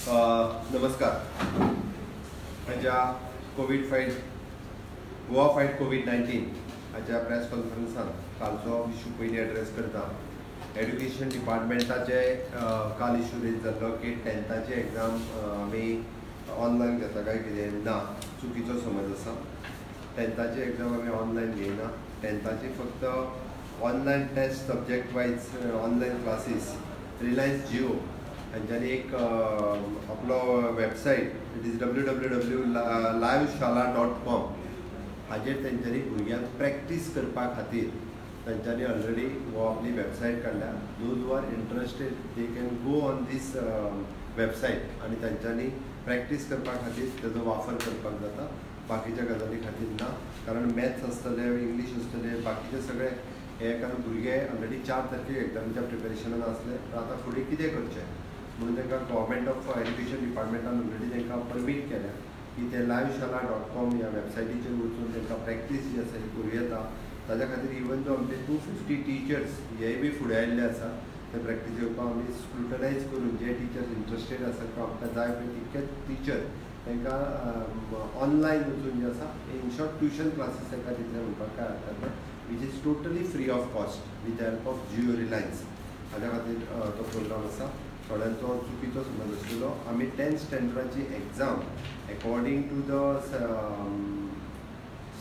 नमस्कार. हाज्या Covid fight Goa fight COVID-19 हाज्या प्रेस कॉन्फरन्सान कालचो इशू पयलीं एड्रेस करता. एड्युकेशन डिपार्टमेंटाचे काल इशू रेज जाल्लो की टेंथाची एग्जाम आमी ऑनलायन घेता काय कितें ना, चुकीचो समज आसा. टेंथाची एग्जाम आमी ऑनलायन घेयना. टेंथाची फक्त online test subject wise online classes Reliance Jio हांच्यांनी एक आपलो वेबसायट it is www.liveshala.com हाजेर तेंच्यांनी भुरग्यांक प्रॅक्टीस करपा खातीर तेंच्यांनी ऑलरेडी हो आपली वेबसायट काडल्या. Those who are interested they can go on this website आनी तेंच्यांनी प्रॅक्टीस करपा खातीर तेजो वापर करपाक जाता. बाकीच्या गजाली खातीर ना, कारण मॅथ्स आसतलें, इंग्लीश आसतलें, बाकीचे सगळे हे, कारण भुरगे ऑलरेडी 4 तारखेक एग्जामीच्या प्रिपेरेशनान आसले. तर आतां फुडें कितें करचें म्हणून तांकां गव्हर्मेंट ऑफ एड्युकेशन डिपार्टमेंटान ऑलरेडी तांकां परमीट केल्या की ते liveshala.com ह्या वेबसायटीचेर वचून तांकां प्रॅक्टीस जी आसा ती करूं येता. ताज्या खातीर इवन दो आमचे 250 टिचर्स हे बी फुडें आयिल्ले आसा ते प्रॅक्टीस घेवपाक आमी स्क्रुटनायज करून जे टिचर्स इंट्रस्टेड आसा किंवा आमकां जाय पळय तितकेच टिचर तांकां ऑनलायन वचून जे आसा इन शॉर्ट ट्युशन क्लासीस तांकां दितले म्हणपाक काय हरकत ना, which is totally free of cost with the help of Jio Reliance. हाज्या खातीर तो प्रोग्राम आसा. थोड्यांचो चुकीचो समज आशिल्लो. आमी 10th स्टँडर्डाची exam according to the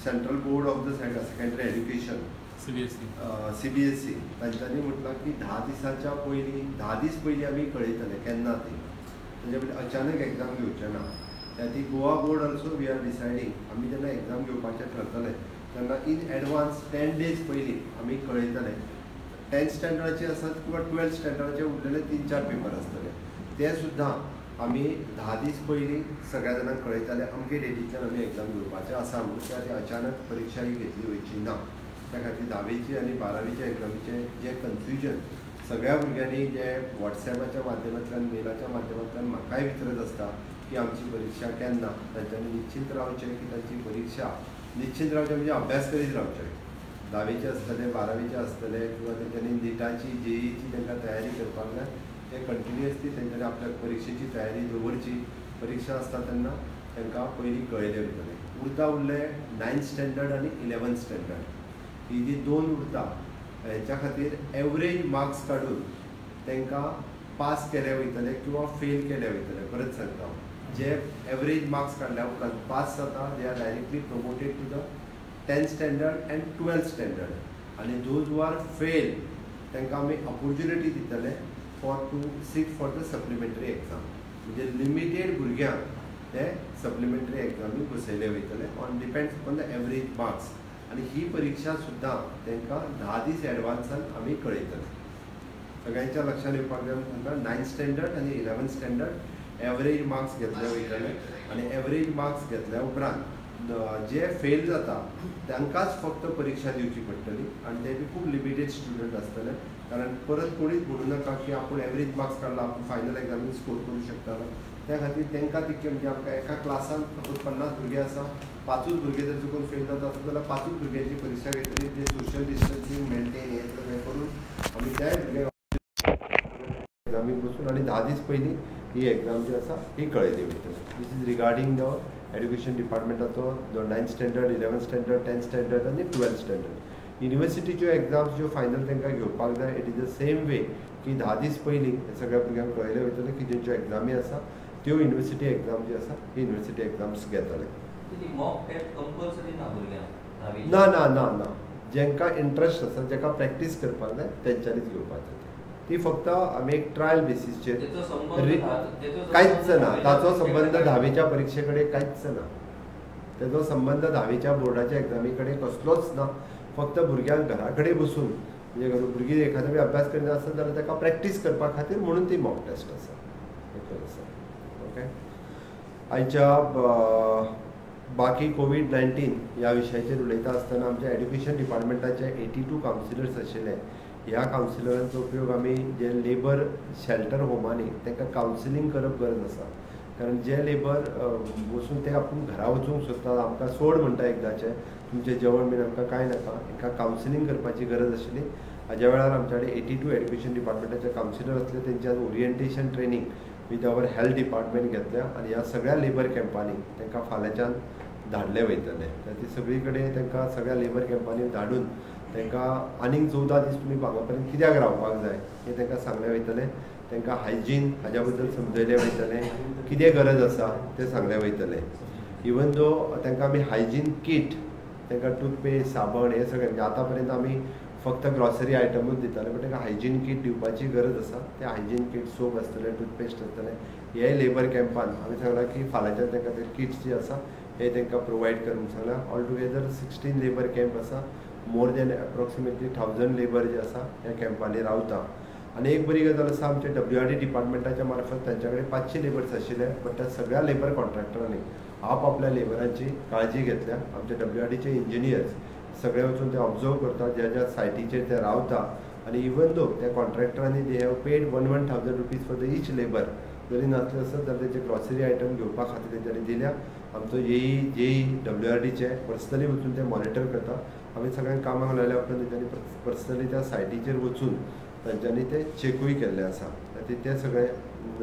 central board of the secondary education CBSE तांच्यांनी म्हटलां की 10 दिसाच्या पयलीं 10 दीस पयलीं आमी कळयतले केन्ना ती, ताच्या पयलीं अचानक एग्जाम घेवचें ना. त्या खातीर Goa board also we are deciding आमी जेन्ना एग्जाम घेवपाचें ठरतलें तेन्ना इन एडवान्स 10 डेज पयलीं आमी कळयतले. 10th स्टँडर्डाचे आसत किंवा 12th स्टँडर्डाचे उरलेले 3-4 पेपर आसतले ते सुद्दां आमी 10 दीस पयलीं सगळ्या जाणांक कळयतले अमके डेटीच्यान आमी एग्जाम घेवपाचे आसा म्हणून. त्या खातीर अचानक परिक्षा ही घेतली वयची ना. त्या खातीर 10वेची आनी 12वेच्या एग्जामीचें जें कन्फ्युजन सगळ्या भुरग्यांनी जे वॉट्सॅपाच्या माध्यमांतल्यान मेलाच्या माध्यमांतल्यान म्हाकाय विचारत आसता की आमची परिक्षा केन्ना, तांच्यांनी निश्चिंत रावचें की तांची परिक्षा निश्चिंत रावचें म्हणजे अभ्यास करीत रावचें. 10वेचे आसतले, 12वेचे आसतले किंवा तेंच्यांनी निटाची जेईची तांकां तयारी करपाक जाय. ते कंटिन्युअसली तेंच्यांनी आपल्या परिक्षेची तयारी दवरची. परिक्षा आसता तेन्ना तांकां पयलीं कळयलें वयतलें. उरता उरले 9th standard आनी 11th standard ही जी 2 उरता हेच्या खातीर एवरेज मार्क्स काडून तांकां पास केले वयतले किंवा फेल केले वयतले. परत सांगता, जे एवरेज मार्क्स काडल्या उपरांत पास जाता they are directly promoted to the 10th standard and 12th standard आनी those who are fail तांकां आमी ऑपोर्च्युनिटी दितले for to sit for the supplementary exam. म्हणजे लिमिटेड भुरग्यांक ते सप्लिमेंटरी एग्जामी बसयले वयतले on depends on the average marks. आनी ही परिक्षा सुद्दां तांकां 10 दीस एडवान्सान आमी कळयतले. सगळ्यांच्या लक्षांत येवपाक जाय म्हणटा 9th standard आनी 11th standard average marks घेतले वयतले आनी एवरेज मार्क्स घेतल्या उपरांत जे फेल जाता तांकांच फक्त परिक्षा दिवची पडटली आनी ते बी खूब लिमिटेड स्टुडंट आसतले. कारण परत कोणीच म्हणू नाका की आपूण एवरेज मार्क्स काडला आपूण फायनल एग्जामीन स्कोर करूं शकतालो. त्या खातीर तांकां तितकें म्हणजे आमकां एका क्लासान सपोज 50 भुरगे आसा, 5ूच भुरगे जर चुकून फेल जाता आसत जाल्यार 5ूच भुरग्यांची परिक्षा घेतली. ते सोशल डिस्टन्सींग मेनटेन हें सगळें करून आमी त्याय भुरग्यांक एग्जामीक बसून आनी 10 दीस पयलीं ही एग्जाम जी आसा ही कळयली वयतली. This is regarding the education डिपार्टमेंटाचो 9th standard, 11th standard, 10th standard आनी 12th standard. युनिवर्सिटीच्यो exams ज्यो फायनल तांकां घेवपाक जाय it is the same way की 10 दीस पयलीं सगळ्या भुरग्यांक कळयलें वयतलें की जेंच्यो एग्जामी आसा त्यो युनिवर्सिटी एग्जाम जी आसा ही युनिवर्सिटी एग्जाम्स घेतले. ना ना ना ना, जेंकां इंट्रस्ट आसा जेका प्रॅक्टीस करपाक जाय तेंच्यांनीच घेवपाचें. ती फक्त आमी एक ट्रायल बेसीसचेर, कांयच ना ताचो संबंद 10वेच्या परिक्षे कडेन कांयच ना, तेजो संबंद 10वेच्या बोर्डाच्या एग्जामी कडेन कसलोच ना. फक्त भुरग्यांक घरा कडेन बसून म्हणजे भुरगीं एखाद्या वेळी अभ्यास करिना आसत जाल्यार ताका प्रॅक्टीस करपा खातीर म्हणून ती मॉक टेस्ट आसा. आसा ओके. आयच्या बाकी COVID-19 ह्या विशयाचेर उलयता आसतना आमच्या एड्युकेशन डिपार्टमेंटाचे 82 कावन्सिलर्स आशिल्ले. ह्या कावन्सिलरांचो उपयोग आमी जे लेबर शेल्टर होमांनी तांकां कावन्सिलींग करप गरज आसा. कारण जे लेबर वचून ते आपूण घरा वचूंक सोदतात, आमकां सोड म्हणटा एकदाचें, तुमचें जेवण बीन आमकां कांय नाका, हांकां कावन्सिलींग करपाची गरज आशिल्ली. हाज्या वेळार आमच्या कडेन 82 एड्युकेशन डिपार्टमेंटाचे कावन्सिलर आसले. तेंच्या orientation training with our health department घेतल्या आनी ह्या सगळ्या लेबर कॅम्पांनी तांकां फाल्यांच्यान धाडले वयतले. ती सगळी कडेन तांकां सगळ्या लेबर कॅम्पांनी धाडून तांकां आनीक 14 दीस तुमी हांगा पर्यंत कित्याक रावपाक जाय हें तांकां सांगलें वयतलें. तांकां हायजीन हाज्या बद्दल समजयलें वयतलें, कितें गरज आसा तें सांगलें वयतलें. इवन दो तांकां आमी हायजीन कीट, तांकां टूथपेस्ट, साबण हें सगळें, म्हणजे आतां पर्यंत आमी फक्त ग्रॉसरी आयटमूच दिताले, बट तांकां हायजीन कीट दिवपाची गरज आसा. तें हायजीन कीट, सोप आसतलें, टूथपेस्ट आसतलें, हे लेबर कॅम्पान आमी सांगलां की फाल्यांच्यान तांकां ते किट्स जे आसा हे तांकां प्रोवायड कर म्हूण सांगलां. ऑल टुगेदर 16 लेबर कॅम्प आसा, मोर दॅन एप्रोक्सिमेटली 1000 लेबर जे आसा ह्या कॅम्पांनी रावता. आनी एक बरी गजाल आसा, आमच्या WRD डिपार्टमेंटाच्या मार्फत तांच्या कडेन 500 लेबर्स आशिल्ले, बट त्या सगळ्या लेबर कॉन्ट्रॅक्टरांनी आपआपल्या लेबरांची काळजी घेतल्या. आमच्या WRDचे इंजिनियर्स सगळे वचून ते ऑब्जर्व करतात ज्या ज्या सायटीचेर ते रावता. आनी इवन दो त्या कॉन्ट्रॅक्टरांनी they have paid 1,000 rupees for the each labour, जरी नासले आसत जाल्यार तेंचे ग्रॉसरी आयटम घेवपा खातीर तेंच्यांनी दिल्या. आमचो एई, जेई, WRDचे पर्सनली वचून ते मॉनिटर करता. आमी सगळ्यांक कामाक लायल्या उपरांत तेंच्यांनी पर्सनली त्या सायटीचेर वचून तांच्यांनी ते चॅकूय केल्ले आसा. ते सगळें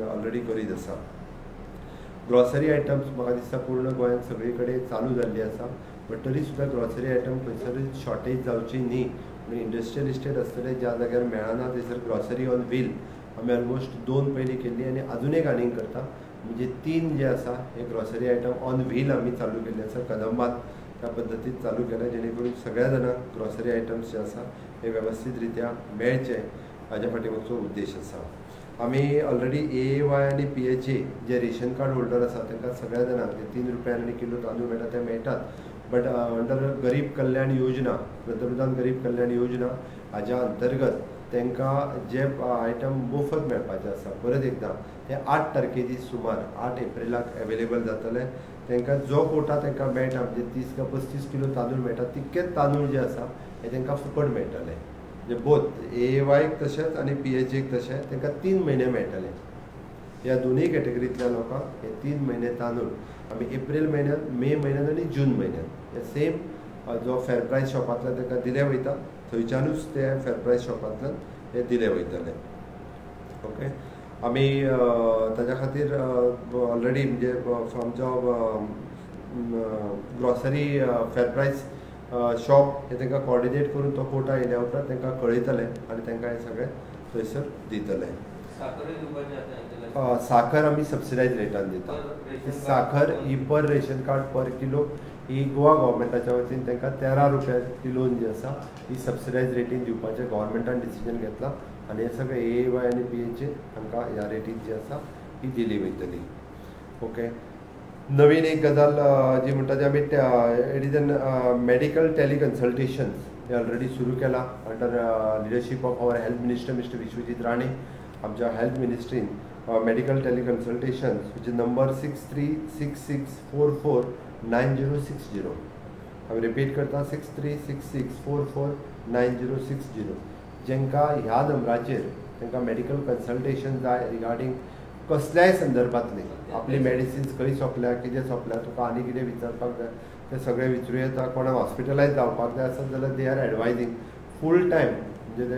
ऑलरेडी करीत आसा. ग्रॉसरी आयटम्स म्हाका दिसता पूर्ण गोंयांत सगळी कडेन चालू जाल्ली आसा, बट तरी सुद्दां ग्रॉसरी आयटम खंयसरूय शॉर्टेज जावची न्ही म्हणून इंडस्ट्रियल इस्टेट आसतले ज्या जाग्यार मेळना थंयसर ग्रॉसरी ऑन व्हील आमी ऑलमोस्ट 2 पयलीं केल्ली आनी आजून एक आनीक करता, म्हणजे 3 जे आसा हे ग्रॉसरी आयटम ऑन व्हील आमी चालू केल्ले आसा. कदंबात त्या पद्दतीन चालू केल्या, जेणे करून सगळ्या जाणांक ग्रॉसरी आयटम्स जे आसा हे वेवस्थीत रित्या मेळचे हाज्या फाटी मागचो उद्देश आसा. आमी ऑलरेडी AAY आनी PHA जे रेशन कार्ड होल्डर आसा तांकां सगळ्या जाणांक ते 3 रुपयान आनी किलो तांदूळ मेळटा ते मेळटात, बट अंडर गरीब कल्याण योजना, पंतप्रधान गरीब कल्याण योजना हाज्या अंतर्गत तांकां जे आयटम मोफत मेळपाचे आसा परत एकदां ते 8 तारखे दीस सुमार 8 एप्रिलाक एवेलेबल जातले. तांकां जो कोटा तांकां मेळटा म्हणजे 30 काय 35 किलो तांदूळ मेळटा तितकेच तांदूळ जे आसा हे तांकां फुकट मेळटले. म्हणजे बोथ AAYक तशेंच आनी PHAक तशें तांकां 3 म्हयने मेळटले. ह्या दोनूय कॅटेगरींतल्या लोकांक हे 3 म्हयने तांदूळ आमी एप्रील म्हयन्यात, मे म्हयन्यात आनी जून म्हयन्यात हे सेम जो फेर प्रायस शॉपांतल्यान तांकां दिले वयता थंयच्यानूच ते फेर प्रायस शॉपांतल्यान हे दिले वयतले. ओके, आमी ताज्या खातीर ऑलरेडी म्हणजे आमचो ग्रॉसरी फेर प्रायस शॉप हे तांकां कॉर्डिनेट करून तो कोटा येयल्या उपरांत तांकां कळयतले आनी तांकां हें सगळें थंयसर दितले. साखर आमी सबसिडायज रेटान दिता. साखर ही पर रेशन कार्ड पर किलो ही गोवा गव्हर्मेंटाच्या वतीन तांकां 13 रुपया किलोन जी आसा ही सबसिडायज रेटीन दिवपाचें गव्हर्मेंटान डिसिजन घेतलां आनी हें सगळें AAY आनी PHA तांकां ह्या रेटीन जी आसा ही दिली वयतली. ओके, नवीन एक गजाल जी म्हणटा ती आमी it is an medical tele consultations hey already सुरू केलां under leadership of our health minister mister Vishwajit Rane. आमच्या health मिनिस्ट्रीन medical tele consultations which is number 6366449060, हांव रिपीट करता 6366449060, जांकां ह्या नंबराचेर तांकां मेडिकल कन्सल्टेशन जाय रिगार्डींग कसल्याय संदर्भांतली आपली मेडिसिन्स खंय सोंपल्या, कितें सोंपल्या, तुका आनी कितें विचारपाक जाय तें सगळें विचारूं येता. कोणाक हॉस्पिटलायज जावपाक जाय आसत जाल्यार they are advising full time, म्हणजे ते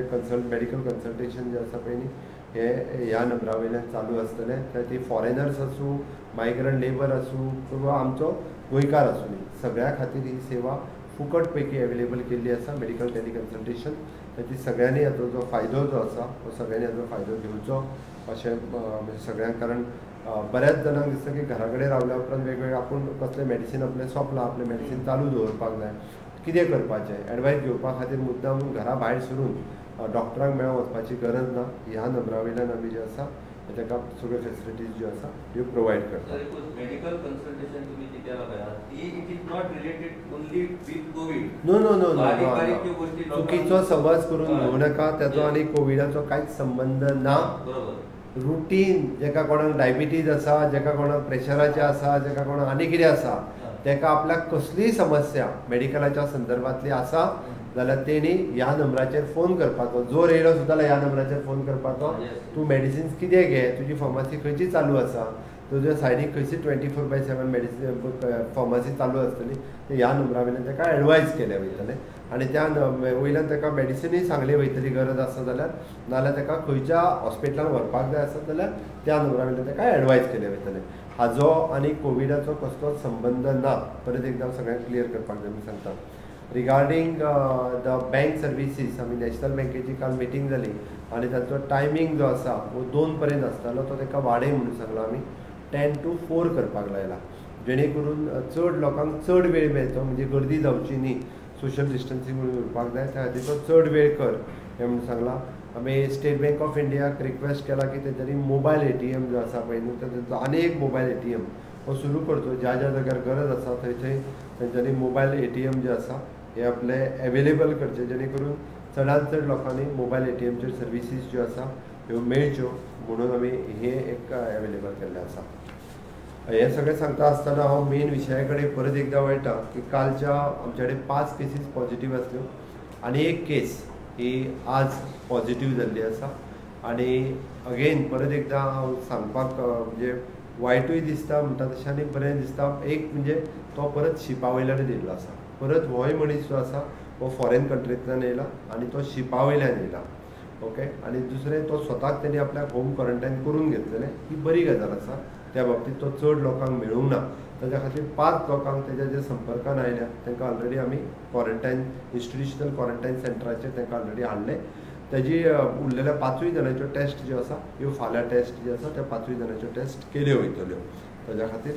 मेडिकल कन्सल्टेशन जें आसा पळय न्ही हे ह्या नंबरा वयल्यान चालू आसतलें. ती फॉरेनर्स आसूं, मायग्रंट लेबर आसूं किंवा आमचो गोंयकार आसूं न्ही, सगळ्या खातीर ही सेवा फुकट पैकी एवेलेबल केल्ली आसा मेडिकल टेली कन्सल्टेशन. ताची सगळ्यांनी हाचो जो फायदो जो आसा हो सगळ्यांनी हाचो फायदो घेवचो अशें म्हणजे सगळ्यांक, कारण बऱ्याच जाणांक दिसता की घरा कडेन रावल्या उपरांत वेगवेगळे आपूण कसलें मेडिसीन आपलें सोंपलां, आपलें मेडिसीन चालू दवरपाक जाय, कितें करपाचें एडवायस घेवपा खातीर मुद्दाम घरा भायर सरून डॉक्टरांक मेळोंक वचपाची गरज ना. ह्या नंबरा वयल्यान आमी जे आसा ताका सगळ्यो फेसिलिटीज ज्यो आसा त्यो प्रोवायड करता. मेडिकल कन्सल्टेशन तुम्ही जे केला पळय ती it is not related only with COVID. No no no no, चुकीचो समज करून घेवं नाका, ताचो आनी कोविडाचो कांयच संबंद ना. रुटीन जेका कोणाक डायबिटीज आसा, जेका कोणाक प्रेशराचें आसा, जेका कोणाक आनी कितें आसा, ताका आपल्याक कसलीय समस्या मेडिकलाच्या संदर्भांतली आसा जाल्यार तेणी ह्या नंबराचेर फोन करपाचो. जोर येयलो सुद्दां जाल्यार ह्या नंबराचेर फोन करपाचो. तूं मेडिसिन्स कितें घे, तुजी फार्मासी खंयची चालू आसा, तुज्या सायडीक खंयची 24/7 मेडिसिन फार्मासी चालू आसतली, ते ह्या नंबरा वयल्यान ताका एडवायज केलें वयतलें आनी त्या वयल्यान ताका मेडिसिनूय सांगली वयतली गरज आसा जाल्यार, नाजाल्यार ताका खंयच्या हॉस्पिटलान व्हरपाक जाय आसत जाल्यार त्या नंबरा वयल्यान ताका एडवायज केले वयतले. हाजो आनी कोविडाचो कसलोच संबंद ना, परत एकदां सगळ्यांक क्लियर करपाक जाय म्हूण सांगता. रिगार्डींग the bank services, आमी नॅशनल बँकेची काल मिटींग जाली आनी तांचो टायमींग जो आसा हो 2 पर्यंत आसतालो, तो ताका वाडय म्हणून सांगला आमी 10 to 4 करपाक लायला, जेणे करून चड लोकांक चड वेळ मेळचो, म्हणजे गर्दी जावची न्ही, सोशल डिस्टन्सींग म्हणून उरपाक जाय, त्या खातीर तो चड वेळ कर हें म्हणून सांगलां. आमी स्टेट बँक ऑफ इंडियाक रिक्वेस्ट केला की तेंच्यांनी मोबायल ATM जो आसा पळय न्हू, तेंचो आनी एक मोबायल ATM हो सुरू करचो, ज्या ज्या जाग्यार गरज आसा थंय थंय तेंच्यांनी मोबायल ATM जे आसा हे आपले एवेलेबल करचे, जेणे करून चडांत चड लोकांनी मोबायल ATMचेर सर्विसीस ज्यो आसा ह्यो मेळच्यो म्हणून आमी हे एक एवेलेबल केल्लें आसा. हें सगळें सांगता आसतना हांव मेन विशया कडेन परत एकदां वळटा की कालच्या आमचे कडेन 5 केसीस पॉझिटीव आसल्यो आनी एक केस ही आज पॉझिटीव जाल्ली आसा. आनी अगेन परत एकदां हांव सांगपाक म्हणजे वायटूय दिसता म्हणटा तशें आनी बरें दिसता, एक म्हणजे तो परत शिपा वयल्यान येयल्लो आसा, परत होय मनीस जो आसा हो फॉरेन कंट्रींतल्यान येयला आनी तो शिपा वयल्यान येयला. ओके, आनी दुसरें तो स्वताक तेणी आपल्याक होम क्वॉरंटायन करून घेतलेलें, ही बरी गजाल आसा. त्या बाबतींत तो चड लोकांक मेळूंक ना, ताच्या खातीर 5 लोकांक तेज्या जे संपर्कान आयल्या तांकां ऑलरेडी आमी क्वॉरंटायन इन्स्टिट्युशनल क्वॉरंटायन सेंटराचेर तांकां ऑलरेडी हाडले. ताजी उरलेल्या 5 जाणांच्यो टेस्ट ज्यो आसा ह्यो फाल्यां टेस्ट ज्यो आसा त्या 5 जाणांच्यो टेस्ट केल्यो वयतल्यो. ताज्या खातीर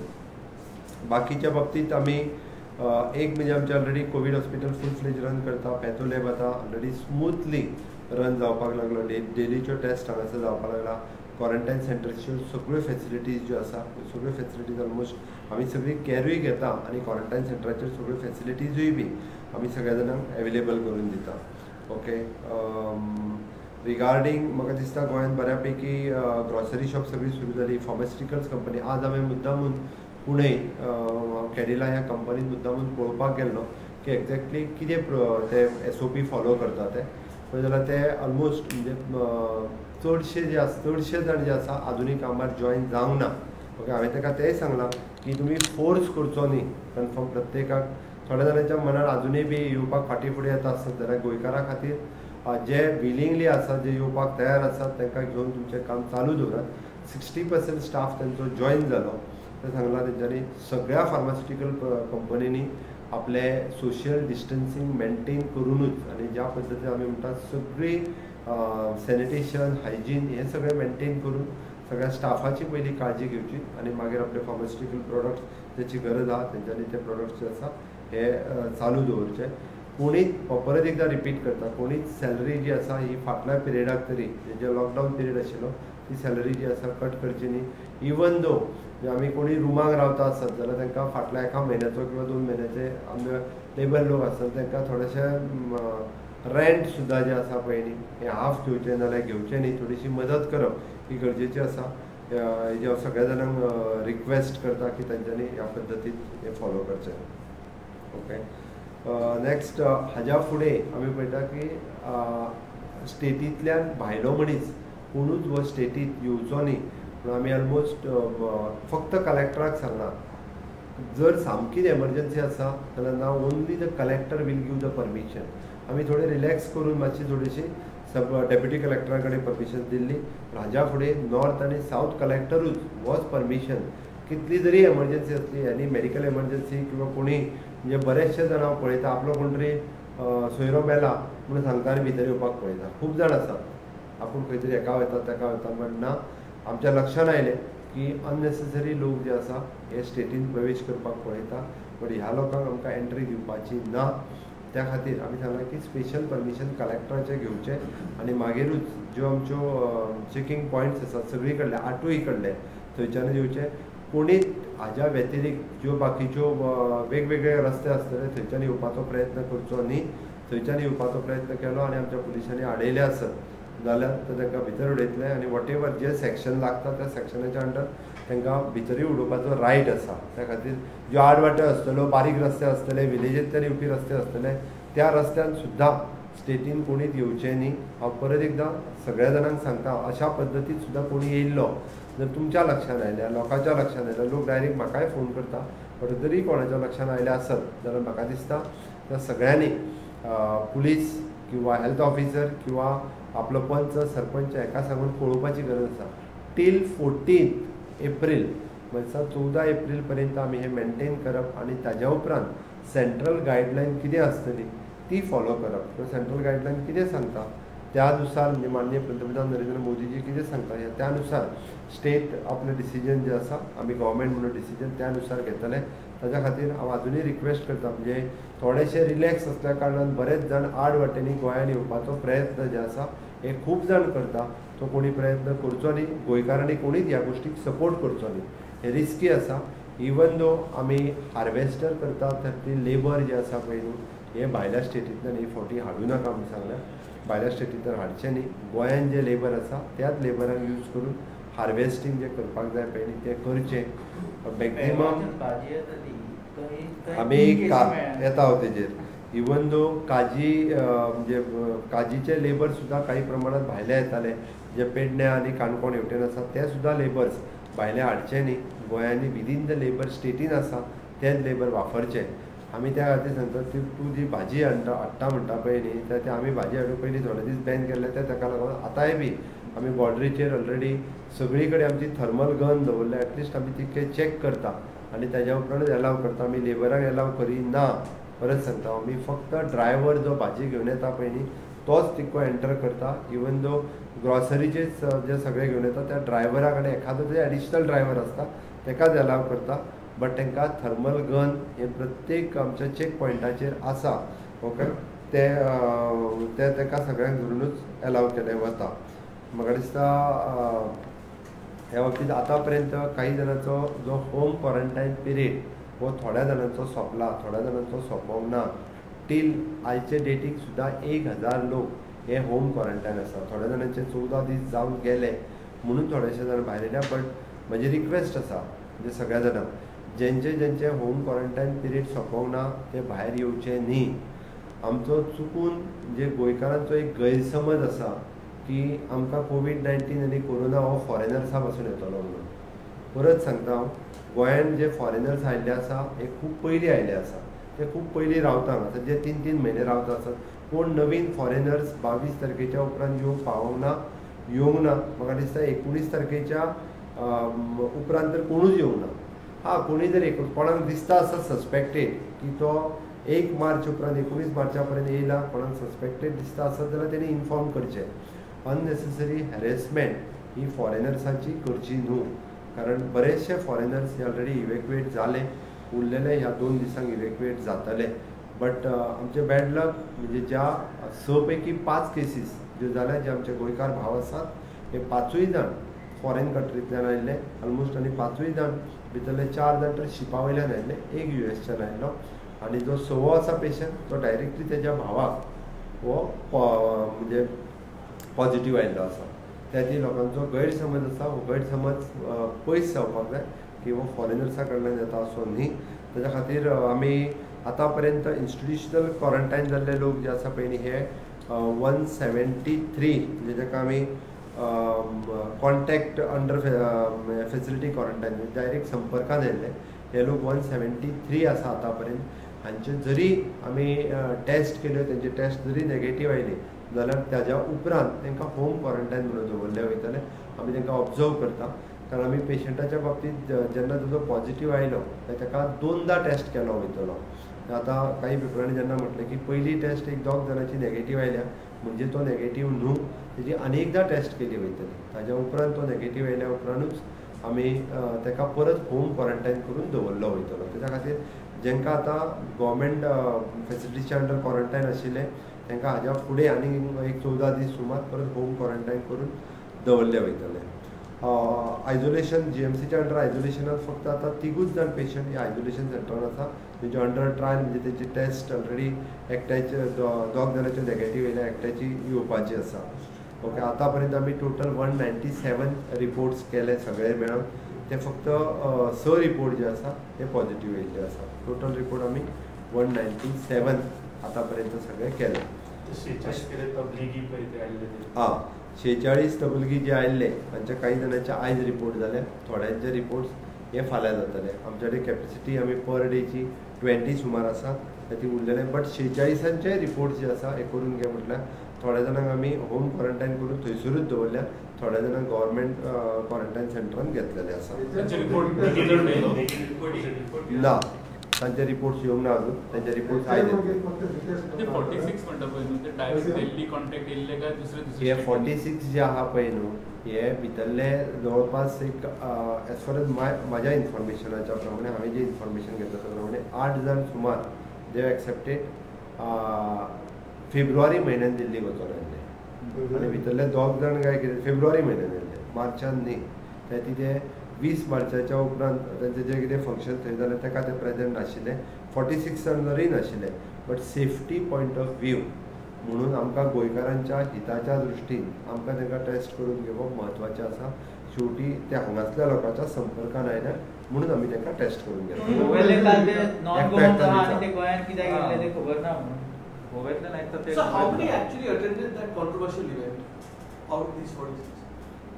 बाकीच्या बाबतींत आमी एक म्हणजे आमचे already covid hospital full fledge run करता, पॅथो लॅब आतां ऑलरेडी स्मुथली रन जावपाक लागलो, डेलीच्यो टेस्ट हांगासर जावपाक लागला, क्वॉरंटायन सेंटर्सच्यो सगळ्यो फेसिलिटीज ज्यो आसा त्यो सगळ्यो फेसिलिटीज ऑलमोस्ट आमी सगळी कॅरूय घेता आनी क्वॉरंटायन सेंटराचेर सगळ्यो फेसिलिटीजूय बी आमी सगळ्या जाणांक एवेलेबल करून दिता. ओके, रिगार्डींग म्हाका दिसता गोंयांत बऱ्या पैकी ग्रॉसरी शॉप सगळी सुरू जाली, फार्मास्युटिकल्स कंपनी आज हांवें मुद्दामून पुणे कॅडिला ह्या कंपनीन मुद्दामून पळोवपाक गेल्लो की एक्झॅक्टली कितें ते SOP follow करता ते पळय जाल्यार ते ऑलमोस्ट म्हणजे चडशे जे आसा चडशे जाण जे आसा आजुनूय कामार जॉयन जावंक ना. ओके, हांवें ताका तेंय सांगलां की तुमी फोर्स करचो न्ही कन्फर्म प्रत्येकाक, थोड्या जाणांच्या मनार आजुनूय बी येवपाक फाटीं फुडें येता आसत जाल्यार गोंयकारां खातीर जे विलिंगली आसा जे येवपाक तयार आसात तांकां घेवन तुमचें काम चालू दवरात. 60% स्टाफ तांचो जॉयन जालो तें सांगलां तेंच्यांनी. सगळ्या फार्मास्युटिकल कंपनींनी आपले सोशल डिस्टन्सींग मेनटेन करुनूच आनी ज्या पद्दतीन आमी म्हणटात सगळी सॅनिटेशन हायजीन हें सगळें मेनटेन करून सगळ्या स्टाफाची पयलीं काळजी घेवची आनी मागीर आपले फार्मास्युटिकल प्रोडक्ट्स ज्याची गरज आसा तेंच्यांनी ते प्रोडक्ट्स जे आसा हे चालू दवरचे. कोणीच परत एकदां रिपीट करता, कोणीच सॅलरी जी आसा ही फाटल्या पिरियडाक तरी जे लॉकडावन पिरियड आशिल्लो ती सॅलरी जी आसा कट करची न्ही. इवन दो आमी कोणी रुमाक रावता आसत जाल्यार तांकां फाटल्या एका म्हयन्याचो किंवा 2 म्हयन्याचे आमचे लेबर लोक आसत तांकां थोडेशे रेंट सुद्दां जें आसा पळय न्ही हें हाफ घेवचें नाजाल्यार घेवचें न्ही, थोडीशी मदत करप ही गरजेची आसा. हेजी हांव सगळ्या जाणांक रिक्वेस्ट करता की तांच्यांनी ह्या पद्दतीन हें फॉलो करचें. ओके, नेक्स्ट हाज्या फुडें आमी पळयता की स्टेटींतल्यान भायलो मनीस कोणूच हो स्टेटींत येवचो न्ही म्हणून आमी ऑलमोस्ट फक्त कलेक्टराक सांगलां. जर सामकीच एमर्जन्सी आसा जाल्यार ना only the collector will give the permission. आमी थोडे रिलॅक्स करून मातशी थोडीशी सब डेप्युटी कलेक्टरा कडेन परमिशन दिल्ली, पूण हाज्या फुडें नॉर्थ आनी सावथ कलेक्टरूच वॉज परमिशन कितली जरी एमर्जन्सी आसली आनी मेडिकल एमर्जन्सी किंवा कोणी म्हणजे बरेचशे जाण हांव पळयता आपलो कोण तरी सोयरो मेला म्हणून सांगता आनी भितर येवपाक पळयता. खूब जाण आसात आपूण खंय तरी हेका वयता ताका वयता म्हण ना. आमच्या लक्षान आयलें की अननेसेसरी लोक जे आसा हे स्टेटीन प्रवेश करपाक पळयता, बट ह्या लोकांक आमकां एंट्री दिवपाची ना. त्या खातीर आमी सांगलां की स्पेशल परमिशन कलेक्टराचें घेवचें आनी मागीरूच ज्यो आमच्यो चॅकिंग पॉयंट्स आसात सगळी कडले 8 कडले थंयच्यान येवचें. कोणीच हाज्या व्यतिरिक्त ज्यो बाकीच्यो वेगवेगळे रस्ते आसतले थंयच्यान येवपाचो प्रयत्न करचो न्ही. थंयच्यान येवपाचो प्रयत्न केलो आनी आमच्या पुलिसांनी आडयले आसत जाल्यार ते तांकां भितर उडयतले आनी what ever जे सेक्शन लागता त्या सेक्शनाच्या अंडर तांकां भितरूय उडोवपाचो रायट आसा. त्या खातीर ज्यो आडवाट्यो आसतल्यो, बारीक रस्ते आसतले, विलेजींतल्यान येवपी रस्ते आसतले त्या रस्त्यान सुद्दां स्टेटीन कोणीच येवचें न्ही. हांव परत एकदां सगळ्या जाणांक सांगता, अशा पद्दतीन सुद्दां कोणी येयल्लो जर तुमच्या लक्षान आयल्या, लोकांच्या लक्षान आयल्या, लोक डायरेक्ट म्हाकाय फोन करता, बट जरी कोणाच्या लक्षान आयलें आसत जाल्यार म्हाका दिसता त्या सगळ्यांनी पुलीस किंवा हेल्थ ऑफिसर किंवा आपलो पंच सरपंच हेका सांगून कळोवपाची गरज आसा. टील 14 एप्रील म्हणजे 14 एप्रील पर्यंत आमी हें मेनटेन करप आनी ताज्या उपरांत सेंट्रल गायडलायन कितें आसतली ती फॉलो करप. किंवा सेंट्रल गायडलायन कितें सांगता त्या नुसार म्हणजे माननीय पंतप्रधान नरेंद्र मोदीजी कितें सांगता त्या नुसार स्टेट आपलें डिसिजन जें आसा आमी गव्हर्मेंट म्हणून डिसिजन त्या नुसार घेतले. ताज्या खातीर हांव आजुनूय रिक्वेस्ट करता, म्हणजे थोडेशे रिलॅक्स आसल्या कारणान बरेच जाण आड वाटेंनी गोंयांत येवपाचो प्रयत्न जे आसा हे खूब जाण करता. तो कोणी प्रयत्न करचो न्ही, गोंयकारांनी कोणीच ह्या गोश्टीक सपोर्ट करचो न्ही, हें रिस्की आसा. इवन दो आमी हार्वेस्टर करता तर ती लेबर जे आसा पळय न्हू हे भायल्या स्टेटींतल्यान ही फावटी हाडूं नाका म्हूण सांगल्या, भायल्या स्टेटींतल्यान हाडचें न्ही. गोंयांत जे लेबर आसा त्याच लेबराक यूज करून हार्वेस्टींग जें करपाक जाय पळय न्ही तें करचें. मॅक्झिमम आमी येता हांव तेजेर. इवन दो काजी म्हणजे काजीचे लेबर सुद्दां काही प्रमाणात भायले येताले, जे पेडण्या आनी काणकोण हेवटेन आसा ते सुद्दां लेबर्स भायले हाडचे न्ही, गोंयांनी विदीन the labour स्टेटीन आसा तेच लेबर वापरचे. आमी त्या खातीर सांगता ती तूं जी भाजी हाडटा म्हणटा पळय न्ही ते आमी भाजी हाडून पयलीं थोडे दीस बॅन केल्ले ते ताका लागून आतांय बी आमी बॉर्डरीचेर ऑलरेडी सगळी कडेन आमची थर्मल गन दवरल्या, एटलिस्ट आमी तितके चॅक करता आनी ताज्या उपरांतच एलाव करता. आमी लेबराक एलाव करिना, परत सांगता आमी फक्त ड्रायव्हर जो भाजी घेवन येता पळय न्ही तोच तितको एंटर करता. इवन दो ग्रॉसरीचे जे सगळे घेवन येता त्या ड्रायव्हरा कडेन एखादो जे एडिशनल ड्रायव्हर आसता ताकाच एलाव करता, बट तांकां थर्मल गन हे प्रत्येक आमच्या चॅक पॉयंटाचेर आसा. ओके, ते ताका सगळ्यांक धरुनूच एलाव केलें वता. म्हाका दिसता ह्या बाबतींत आतां पर्यंत काही जाणांचो जो होम क्वॉरंटायन पिरियड हो थोड्या जाणांचो सोंपला, थोड्या जाणांचो सोंपोंक ना. टील आयचे डेटीक सुद्दां 1000 लोक हे होम क्वॉरंटायन आसा. थोड्या जाणांचे 14 दीस जावन गेले म्हणून थोडेशे जाण भायर येयल्या. बट म्हजी रिक्वेस्ट आसा म्हणजे सगळ्या जाणांक जेंचे जेंचे होम क्वॉरंटायन पिरियड सोंपोंक ना ते भायर येवचे न्ही. आमचो चुकून जे गोंयकारांचो एक गैरसमज आसा की आमकां कोवीड-19 आनी कोरोना हो फॉरेनर्सा पासून येतलो म्हणून. परत सांगता हांव, गोंयांत जे फॉरेनर्स आयिल्ले आसा हे खूब पयलीं आयिल्ले आसा, ते खूब पयलीं रावता हांगासर, जे 3-3 म्हयने रावता आसत. कोण नवीन फॉरेनर्स 22 तारखेच्या उपरांत येवंक पावोंक ना, येवंक ना. म्हाका दिसता 19 तारखेच्या उपरांत तर कोणूच येवंक ना. हां, कोणी जर कोणाक दिसता आसा सस्पेक्टेड की तो 1 मार्च उपरांत 19 मार्चा पर्यंत येयला, कोणाक सस्पेक्टेड दिसता आसत जाल्यार तेणी इन्फॉर्म करचें. अननेसेसरी हॅरेसमेंट ही फॉरेनर्साची करची न्हू, कारण बरेचशे फॉरेनर्स हे ऑलरेडी इवेक्युएट जाले, उरलेले ह्या 2 दिसांक इवेक्युएट जातले. बट आमचे बॅड लक म्हणजे ज्या 6 पैकी 5 केसीस ज्यो जाल्या, जे आमचे गोंयकार भाव आसात हे 5 जाण फॉरेन कंट्रींतल्यान आयिल्ले ऑलमोस्ट, आनी 5 जाण भितरले 4 जाण तर शिपा वयल्यान आयिल्ले, एक युएसच्यान आयिल्लो आनी जो 6वो आसा पेशंट तो डायरेक्टली तेज्या भावाक हो म्हणजे पॉझिटिव्ह आयिल्लो आसा. त्या खातीर लोकांचो गैरसमज आसा, हो गैरसमज पयस जावपाक जाय की हो फॉरेनर्सा कडल्यान येता असो न्ही. ताज्या खातीर आमी आतां पर्यंत इन्स्टिट्युशनल क्वॉरंटायन जाल्ले लोक जे आसा पळय न्ही हे 173 म्हणजे जाका आमी contact under facility quarantine direct संपर्कान आयिल्ले हे लोक 173 आसा आतां पर्यंत. हांचे जरी आमी टेस्ट केल्यो, तेंचे टेस्ट जरी नेगेटीव आयली जाल्यार ताज्या उपरांत तांकां होम क्वॉरंटायन म्हणून दवरले वयतले. आमी तांकां ऑब्जर्व करता, कारण आमी पेशंटाच्या बाबतींत जेन्ना ताजो पॉझिटीव आयलो ताका 2दा टेस्ट केलो वयतलो. आतां काही पेपरांनी जेन्ना म्हटलें की पयली टेस्ट एक 2 जाणांची नेगेटीव आयल्या म्हणजे तो नेगेटीव न्हू, तेजी अनेकदां टेस्ट केली वयतली. ताज्या उपरांत तो नेगेटीव आयल्या उपरांतूच आमी ताका परत होम क्वॉरंटायन करून दवरलो वयतलो. ताज्या खातीर जेंकां आतां गव्हर्मेंट फेसिलिटीच्या अंडर क्वॉरंटायन आशिल्ले तांकां हाज्या फुडें आनी एक 14 दीस सुमार परत होम क्वॉरंटायन करून दवरले वयतले. आयजोलेशन जीएमसीच्या अंडर आयजोलेशनात फक्त आतां 3 जाण पेशंट हे आयजोलेशन सेंटरान आसा, तेंचे अंडर ट्रायल म्हणजे तेंची टेस्ट ऑलरेडी एकट्याचे 2 जाणांचे नेगेटीव येयल्या, एकट्याची येवपाची आसा. ओके, आतां पर्यंत आमी टोटल 197 रिपोर्ट्स केले सगळे मेळून, ते फक्त 6 रिपोर्ट जे आसा ते पॉझिटीव येयल्ले आसा. टोटल रिपोर्ट आमी 197 आतां पर्यंत सगळे केले. हां, 46 तबलगी जे आयिल्ले तांचे काही जाणांचे आयज रिपोर्ट जाले, थोड्यांचे रिपोर्ट्स हे फाल्यां जातले. आमचे कडेन कॅपेसिटी आमी पर डेची 20 सुमार आसा, ती उरलेले बट 46 रिपोर्ट जे आसा हे करून घे म्हटल्यार थोड्या जाणांक आमी होम क्वॉरंटायन करून थंयसरूच दवरल्या, थोड्या जाणांक गव्हर्मेंट क्वॉरंटायन सेंटरान घेतलेले आसा. ना, तांचे रिपोर्ट्स येवंक ना अजून, तांचे रिपोर्ट्स आयले. हे 46 जे आहा पळय न्हू हे भितरले जवळपास एक एज फार एज म्हाज्या इन्फॉर्मेशनाच्या प्रमाणे हांवें जें इन्फॉर्मेशन घेतलां त्या प्रमाणे 8 जाण सुमार दे एक्सेप्टेड फेब्रुवारी म्हयन्यान दिल्लीक वचोन आयिल्ले आनी भितरले 2 जाण काय कितें फेब्रुवारी म्हयन्यान येयल्ले, मार्चान न्ही. ते तितें 20 मार्चाच्या उपरांत तांचें जें कितें फंक्शन थंय जालें ताका ते प्रेजेंट नाशिल्ले, 46 जाण जरूय नाशिल्ले. But safety point of view म्हणून आमकां गोंयकारांच्या हिताच्या दृश्टीन आमकां तांकां टेस्ट करून घेवप म्हत्वाचें आसा. शेवटी ते हांगासल्या लोकांच्या संपर्कान आयल्या म्हणून आमी तांकां टेस्ट करून घेतले.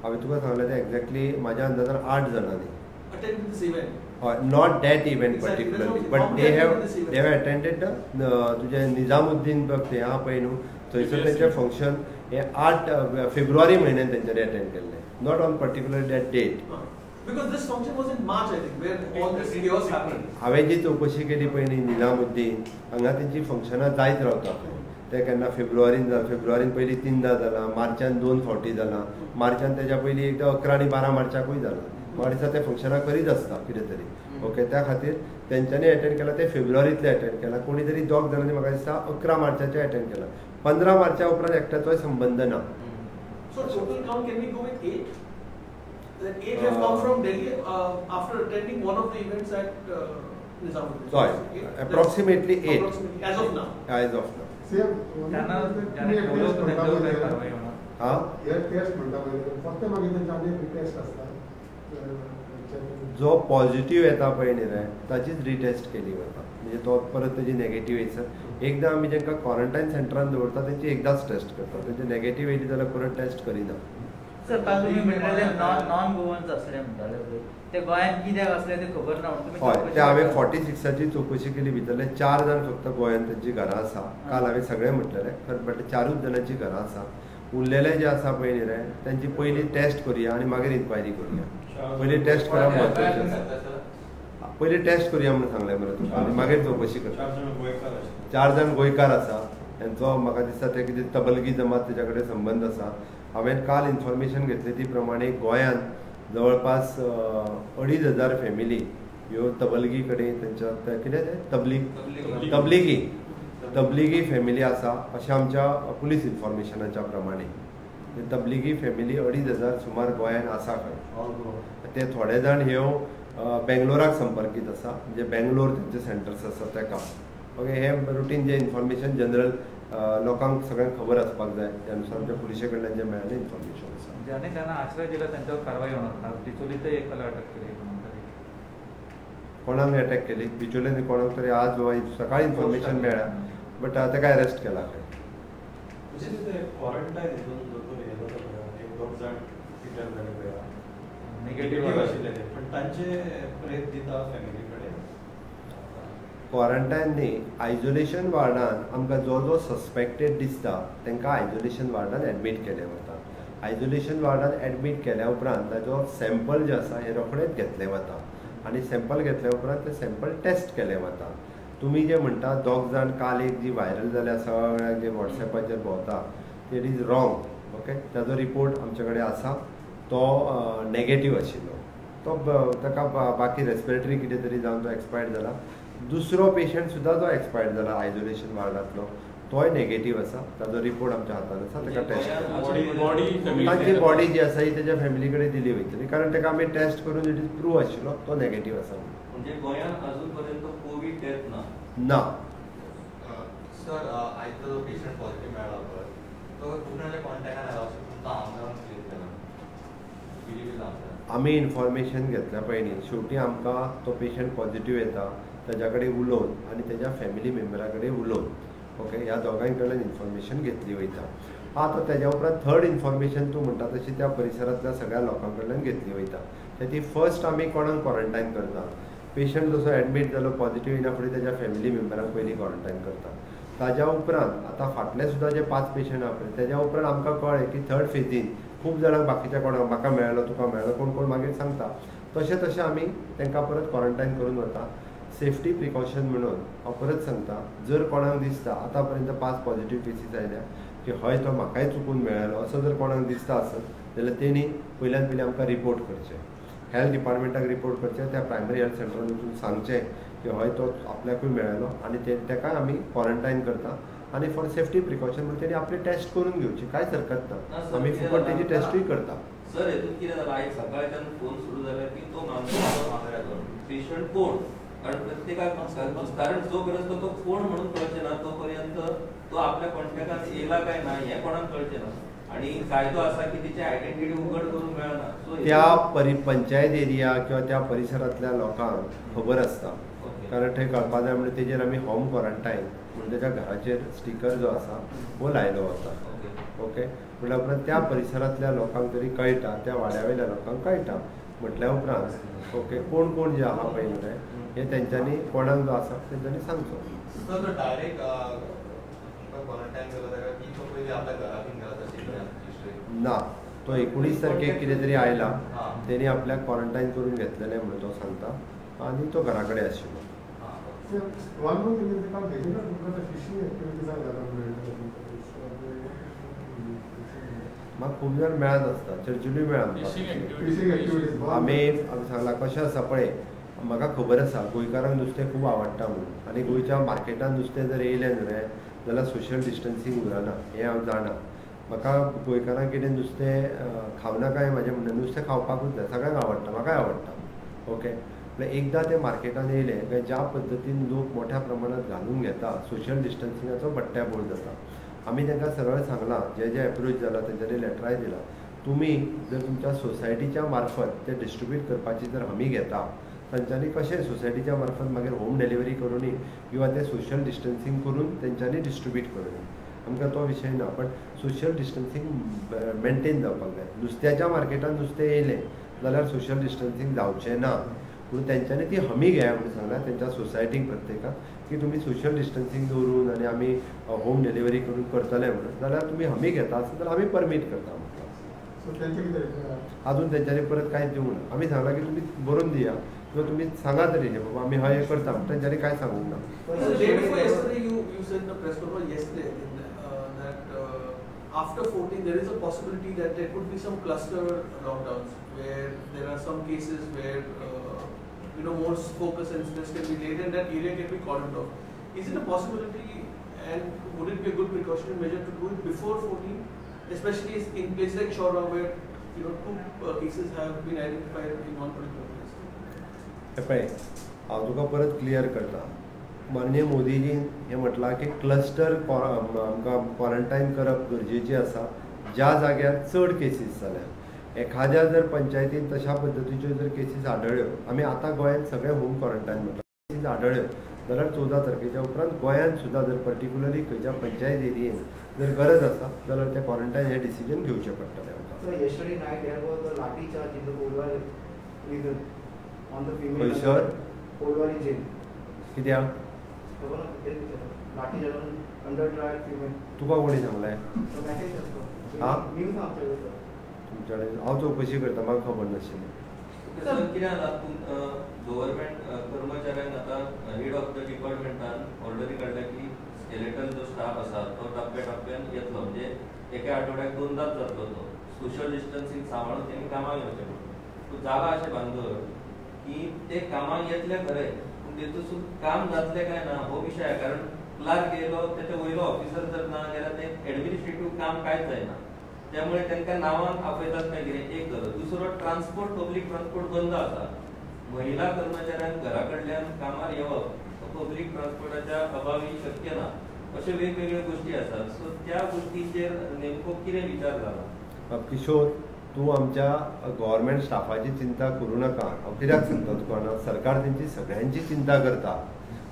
हांवें तुका सांगलें तें एक्झॅक्टली म्हाज्या अंदाजान 8 जाणांनी. हय, not that event particularly but they have attended तुजें निजामुद्दीन तें आहा पळय न्हू थंयसर तेंचें फंक्शन हें 8 फेब्रुवारी म्हयन्यान तेंच्यांनी अटेंड केल्लें, not on particular that date. हांवें जी चवकशी केली पळय न्ही निजामुद्दीन हांगा तेंची फंक्शनां जायत रावता खंय, ते केन्ना फेब्रुवारीन जाला, फेब्रुवारीन पयलीं 3दा जाला, मार्चान 2 फावटी जाला, मार्चान तेज्या पयलीं एकदां 11 आनी 12 मार्चाकूय जाला. म्हाका दिसता ते फंक्शनां करीत आसता कितें तरी. ओके, त्या खातीर तेंच्यांनी एटेंड केला ते फेब्रुवारींतले एटेंड केला, कोणी तरी 2 जाणांनी म्हाका दिसता 11 मार्चाचे एटेंड केला, 15 मार्चा उपरांत एकट्याचोय संबंद ना. So total count can we go with 8? That 8 have come from Delhi after attending one of the events at Nizamuddin. Sorry, approximately 8. As of now. As of now. हा जो पॉझिटिव्ह येता पळय न्ही रे ताचीच रिटेस्ट केली वता, म्हणजे तो परत तेजी नेगेटिव्ह येयसर एकदां आमी तांकां क्वॉरंटायन सेंटरान दवरता तेंची एकदांच टेस्ट करता, तेंचे नेगेटिव्ह येयली जाल्यार परत टेस्ट करिना. सर काल तुमी म्हणलें नॉन गोवन्स आसले म्हणटाले ते गोंयांत कित्याक आसले ते खबर ना. हय, ते हांवें 46 चवकशी केली, भितरले 4 जाण फक्त गोंयांत तेंची घरां आसा. काल हांवें सगळें म्हटलेलें खरें, बट 4ूच जाणांची घरां आसा. उरलेले जे आसा पळय न्ही रे तेंची पयलीं टेस्ट करुया आनी मागीर इन्क्वायरी करुया. पयलीं टेस्ट करप म्हत्वाचें आसा, पयलीं टेस्ट करुया म्हणून सांगलें मरे तुका आनी मागीर चवकशी करता. 4 जाण गोंयकार आसा, तेंचो म्हाका दिसता ते कितें तबलगी जमात तेच्या कडेन संबंद आसा. हांवें काल इन्फॉर्मेशन घेतली ती प्रमाणे गोंयांत जवळपास 2500 फॅमिली ह्यो तबलगी कडेन तेंच्या कितें तें तबलिगी तबलिगी फॅमिली आसा अशें आमच्या पुलीस इन्फॉर्मेशनाच्या प्रमाणे. तबलिगी फॅमिली 2500 सुमार गोंयांत आसा खंय. ते थोडे जाण ह्यो बेंगलोराक संपर्कीत आसा, म्हणजे बेंगलोर तेंचे सेंटर्स आसा तेका. ओके, हे रुटीन जे इन्फॉर्मेशन जनरल लोकांक सगळ्यांक खबर आसपाक जाय, त्या नुसार आमच्या पुलिसे कडल्यान जें मेळ्ळें इन्फॉर्मेशन आसा. ज्याने त्यांना आश्रय दिला त्यांच्यावर कारवाई होणार. बिचोलीतय एकाला अटक केली, कोणाक अटॅक केली बिचोलीन कोणाक तरी आज सकाळी इन्फॉर्मेशन मेळ्ळा, बट ताका अरेस्ट केला खंय. क्वॉरंटायन हितून एक दोग जाण पिटर जाले पळय नेगेटिव्ह आशिल्ले, पण तांचे प्रेत दिता फॅमिली कडेन. क्वॉरंटायन न्ही, आयसोलेशन वार्डान आमकां जो जो सस्पेक्टेड दिसता तांकां आयसोलेशन वार्डान एडमीट केलें वता. आयसोलेशन वार्डान एडमीट केल्या उपरांत ताजो सॅम्पल जें आसा हें रोखडेंच घेतलें वता आनी सॅम्पल घेतल्या उपरांत तें सॅम्पल टेस्ट केलें वता. तुमी जे म्हणटा 2 जाण काल एक जी व्हायरल जाल्या सगळ्याक जे वॉट्सॅपाचेर भोंवता, it is wrong. Okay, ताजो रिपोर्ट आमचे कडेन आसा, तो नेगेटीव आशिल्लो, तो ताका बाकी रेस्पिरेटरी कितें तरी जावन तो एक्सपायर्ड जाला. दुसरो पेशंट सुद्दां जो एक्सपायर्ड जाला आयसोलेशन वार्डांतलो तोय नेगेटीव आसा, ताजो रिपोर्ट आमच्या हातान आसा, ताका टेस्ट तांची बॉडी जी आसा ही तेज्या फॅमिली कडेन दिली वयतली, कारण ताका आमी टेस्ट करून it is prove आशिल्लो तो नेगेटीव आसा. म्हणजे गोंयांत अजून पर्यंत कोवीड डेथ ना? ना सर. आयज जो पेशंट पॉझिटिव्ह मेळ्ळा पळय तो कोणाच्या कॉन्टॅक्टान आयला अशें तुमकां आमदारान क्लेम केला, बीजेपीचा आमदार? आमी इन्फॉर्मेशन घेतल्या पयलीं शेवटी आमकां तो पेशंट पॉझिटिव्ह येता ताज्या कडेन उलोवन आनी तेज्या फॅमिली मेंबरा कडेन उलोवन, ओके, ह्या दोगांय कडल्यान इन्फॉर्मेशन घेतली वयता. आतां तेज्या उपरांत थर्ड इन्फॉर्मेशन तूं म्हणटा तशी त्या परिसरांतल्या सगळ्या लोकां कडल्यान घेतली वयता. ती फर्स्ट आमी कोणाक क्वॉरंटायन करता, पेशंट जसो एडमीट जालो पॉझिटिव्ह येयना फुडें तेज्या फॅमिली मेंबरांक पयलीं क्वॉरंटायन करता. ताज्या उपरांत आतां फाटले सुद्दां जे 5 पेशंट आहा पळय तेज्या उपरांत आमकां कळ्ळें की थर्ड फेजीन खूब जाणांक बाकीच्या कोणाक म्हाका मेळ्ळो तुका मेळ्ळो कोण कोण मागीर सांगता, तशें तशें आमी तांकां परत क्वॉरंटायन करून वता. सेफ्टी प्रिकॉशन म्हणून हांव परत सांगता, जर कोणाक दिसता आतां पर्यंत 5 पॉझिटिव्ह केसीस आयल्या की हय तो म्हाकाय चुकून मेळ्ळो असो जर कोणाक दिसता आसत जाल्यार तेणी पयल्यान पयलीं आमकां रिपोर्ट करचें, हेल्थ डिपार्टमेंटाक रिपोर्ट करचें, त्या प्रायमरी हेल्थ सेंटरान वचून सांगचें की हय तो आपल्याकूय मेळ्ळो आनी तेका आमी क्वॉरंटायन करता आनी फॉर सेफ्टी प्रिकॉशन म्हणून तेणी आपली टेस्ट करून घेवची, कांयच हरकत ना, आमी फुकट तेजी टेस्टूय करता. सर हेतून कितें जाला, आयज सकाळच्यान फोन सुरू जाला की तो मांद्र्याचो पेशंट कोण, कारण प्रत्येकाक कारण जो ग्रस्त तो कोण म्हणून कळचें ना तो पर्यंत तो आपल्या कॉन्टॅक्टान येयला काय ना हें कोणाक कळचें ना आनी कायदो आसा की तिची आयडेंटिटी उघड करूंक मेळना. सो त्या पंचायत एरिया किंवा त्या परिसरांतल्या लोकांक खबर आसता, कारण थंय कळपा जाय म्हणून तेजेर आमी होम क्वॉरंटायन म्हणून तेच्या घराचेर स्टिकर जो आसा हो लायलो वता. ओके, म्हणल्या उपरांत त्या परिसरांतल्या लोकांक तरी कळटा, त्या वाड्या वयल्या लोकांक कळटा म्हटल्या उपरांत ओके कोण कोण जे आहा पळय न्हू हे तेंच्यांनी कोणाक जो आसा तेंच्यांनी सांगचो. ना, तो 19 तारखेक कितें तरी आयला, तेणी आपल्याक क्वॉरंटायन करून घेतलेलें म्हणून तो सांगता आनी तो घरा कडेन आशिल्लो. म्हाका खूब जाण मेळत आसता, चर्चिलूय मेळना. आमी सांगला कशें आसा पळय, म्हाका खबर आसा गोंयकारांक नुस्तें खूब आवडटा म्हणून आनी गोंयच्या मार्केटान नुस्तें जर येयलें न्हू रे जाल्यार सोशल डिस्टन्सींग उरना हें हांव जाणा. म्हाका गोंयकारांक कितें नुस्तें खावनाकाय म्हाजें म्हणणें, नुस्तें खावपाकूच जाय, सगळ्यांक आवडटा, म्हाकाय आवडटा. ओके, म्हळ्यार एकदां तें मार्केटान येयलें काय ज्या पद्दतीन लोक मोठ्या प्रमाणात घालून घेता सोशल डिस्टन्सिंगाचो बट्ट्याबोळ जाता. आमी तांकां सरळ सांगलां, जे जे एप्रोच जाला तेंच्यांनी लेटराय दिला, तुमी जर तुमच्या सोसायटीच्या मार्फत ते डिस्ट्रिब्यूट करपाची जर हमी घेता तांच्यांनी कशें सोसायटीच्या मार्फत मागीर होम डिलिव्हरी करूनय किंवा ते सोशल डिस्टन्सींग करून तेंच्यांनी डिस्ट्रिब्यूट करूनय, आमकां तो विशय ना, पण सोशल डिस्टन्सींग मेंटेन जावपाक जाय. नुस्त्याच्या मार्केटान नुस्तें येयलें जाल्यार सोशल डिस्टन्सींग जावचें ना म्हणून तेंच्यांनी ती हमी घेया म्हणून सांगला तेंच्या सोसायटीक प्रत्येकाक की तुमी सोशल डिस्टन्सींग दवरून आनी आमी होम डिलिव्हरी करून करतले म्हणून, जाल्यार तुमी हमी घेता आसत जाल्यार आमी परमीट करता म्हटलां. अजून तेंच्यांनी परत कांयच दिवंक ना. आमी सांगलां की तुमी बरोवन दिया किंवा तुमी सांगा तरी हे बाबा आमी हय हें करता, तेंच्यांनी कांय सांगूंक ना. After 14, there is a possibility that there could be some cluster lockdowns where there are some cases where you know more focus and stress can be laid and that area can be cordoned off. Is it a possibility, and would it be a good precautionary measure to do it before 14, especially in places like Chora where you know 2 cases have been identified in one particular place? पळय, हांव तुका परत clear करता. माननीय मोदीजीन हें म्हटलां की cluster आमकां quarantine करप गरजेचें आसा ज्या जाग्यार चड केसीस जाल्या. एखाद्या जर पंचायतीन तशा पद्दतीच्यो जर केसीस आढळ्यो, आमी आतां गोंयांत सगळे होम क्वॉरंटायन म्हणटा, केसीस आढळ्यो जाल्यार 14 तारखेच्या उपरांत गोंयांत सुद्दां जर पर्टिक्युलरली खंयच्या पंचायत एरियेन जर गरज आसा जाल्यार ते क्वॉरंटायन हें डिसिजन घेवचें पडटलें आमकां. खंयसर कित्याक तुका कोणी सांगलें? आं, तुमच्या कडेन हांव चवकशी करता, म्हाका खबर नाशिल्ली. कितें जालां, गव्हर्मेंट कर्मचाऱ्यांक आतां हेड ऑफ the डिपार्टमेंटान ऑर्डरी काडल्या की स्केलेटल जो स्टाफ आसा तो टप्प्या टप्प्यान येतलो, म्हणजे एका आठवड्याक 2दाच जातलो तो. सोशल डिस्टन्सींग सांबाळून तेणी कामाक येवचें पडटलें. पूण जाला अशें भानगड की ते कामाक येतले खरें, पूण तेतून काम जातलें काय ना हो विशय आहा. कारण क्लार्क येयलो तेच्या वयलो ऑफिसर जर ना जाल्यार तें एडमिनिस्ट्रेटीव काम कांयच जायना, त्यामुळे तांकां नांवान आपयतात काय कितें एक जालो. दुसरो ट्रान्सपोर्ट, पब्लीक ट्रान्सपोर्ट बंद आसा. महिला कर्मचाऱ्यांक घरा कडल्यान कामार येवप पब्लीक ट्रान्सपोर्टाच्या अभावी शक्य ना, अश्यो वेगवेगळ्यो गोश्टी आसात. सो त्या गोश्टींचेर नेमको कितें विचार जाला? किशोर, तूं आमच्या गव्हर्मेंट स्टाफाची चिंता करूं नाका. हांव कित्याक सांगता तुका जाणा, सरकार तेंची सगळ्यांची चिंता करता.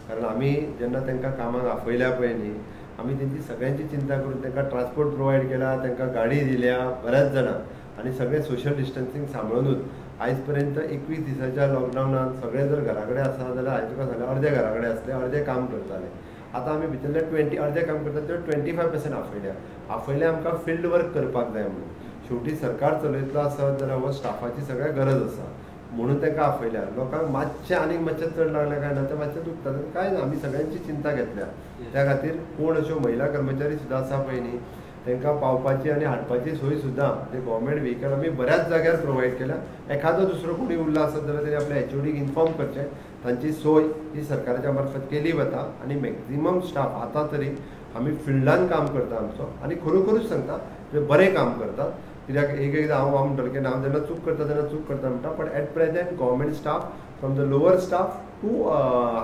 कारण आमी जेन्ना तांकां कामाक आपयल्या पळय न्ही, आमी तेंची सगळ्यांची चिंता करून तांकां ट्रान्सपोर्ट प्रोवायड केला, तांकां गाडी दिल्या बऱ्याच जाणांक, आनी सगळें सोशल डिस्टन्सींग सांबाळुनूच. आयज पर्यंत 21 दिसाच्या लॉकडावनान सगळे जर घरा कडेन आसा जाल्यार हांवें तुका सांगलें अर्दे घरा कडेन आसले, अर्दे काम करताले. आतां आमी भितरले 20 अर्दे काम करतात ते 25% आपयल्या. आपयल्या आमकां फिल्ड वर्क करपाक जाय म्हणून. शेवटी सरकार चलयतलो आसत जाल्यार हो स्टाफाची सगळ्या गरज आसा म्हणून तांकां आपयल्या. लोकांक मातशें आनीक मातशें चड लागलें काय ना तें मातशें दुखता, कांय ना, आमी सगळ्यांची चिंता घेतल्या. त्या खातीर कोण अश्यो महिला कर्मचारी सुद्दां आसा पळय न्ही, तांकां पावपाची आनी हाडपाची सोय सुद्दां ते गव्हर्मेंट व्हेकल आमी बऱ्याच जाग्यार प्रोवायड केल्या. एखादो दुसरो कोणी उरला आसत जाल्यार तेणी आपल्या एचओडीक इन्फॉर्म करचें, तांची सोय ही सरकाराच्या मार्फत केली वता. आनी मॅक्झिमम स्टाफ आतां तरी आमी फिल्डान काम करता आमचो, आनी खरोखरूच सांगता ते बरें काम करतात. कित्याक एक एकदां हांव म्हणटलो की हांव जेन्ना चूक करता तेन्ना चूक करता म्हणटा, but at present government staff from the lower staff to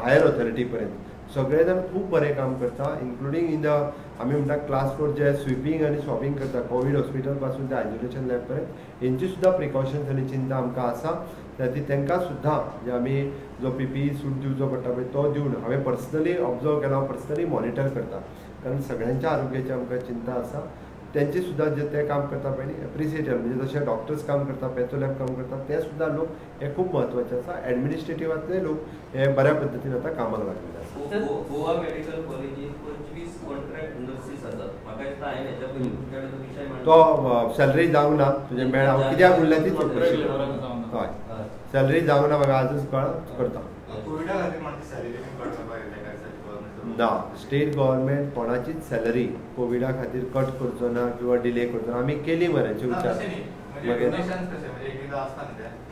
higher authority पर्यंत सगळे जाण खूब बरें काम करता, इन्क्लुडींग इन the आमी म्हणटा क्लास 4 जे स्विपींग आनी स्वॉपिंग करता कोवीड हॉस्पिटल पासून ते आयसोलेशन लॅब पर्यंत, हेंची सुद्दां प्रिकॉशन्स आनी चिंता आमकां आसा. त्या खातीर तांकां सुद्दां जे आमी जो पीपीई सूट दिवचो पडटा पळय तो दिवन हांवें पर्सनली ऑब्जर्व केला, हांव पर्सनली मॉनिटर करता, कारण सगळ्यांच्या आरोग्याची आमकां चिंता आसा. त्यांचे सुद्दां जे ते काम करता पळय न्ही एप्रिसिएटेड, म्हणजे जशे डॉक्टर्स काम करता, पॅथो लॅब काम करता, ते सुद्दां लोक हे खूब म्हत्वाचे आसा. एडमिनिस्ट्रेटिवांतले लोक हे बऱ्या पद्दतीन आतां कामाक लागलेले आसा. गोवा मेडिकल कॉलेजीन 25 कॉन्ट्रॅक्ट नर्सीस आसात. म्हाका दिसता हांवें हेच्या पयलीं तुमच्या कडेन विशय मांडलो, तो सॅलरी जावंक ना तुजें मेळ हांव कित्याक उरल्या ती चवकशी. हय, सॅलरी जावंक ना म्हाका आजूच करता ना. स्टेट गव्हर्मेंट कोणाचीच सॅलरी कोविडा खातीर कट करचो ना किंवा डिले करचो ना. आमी केली मरे विचार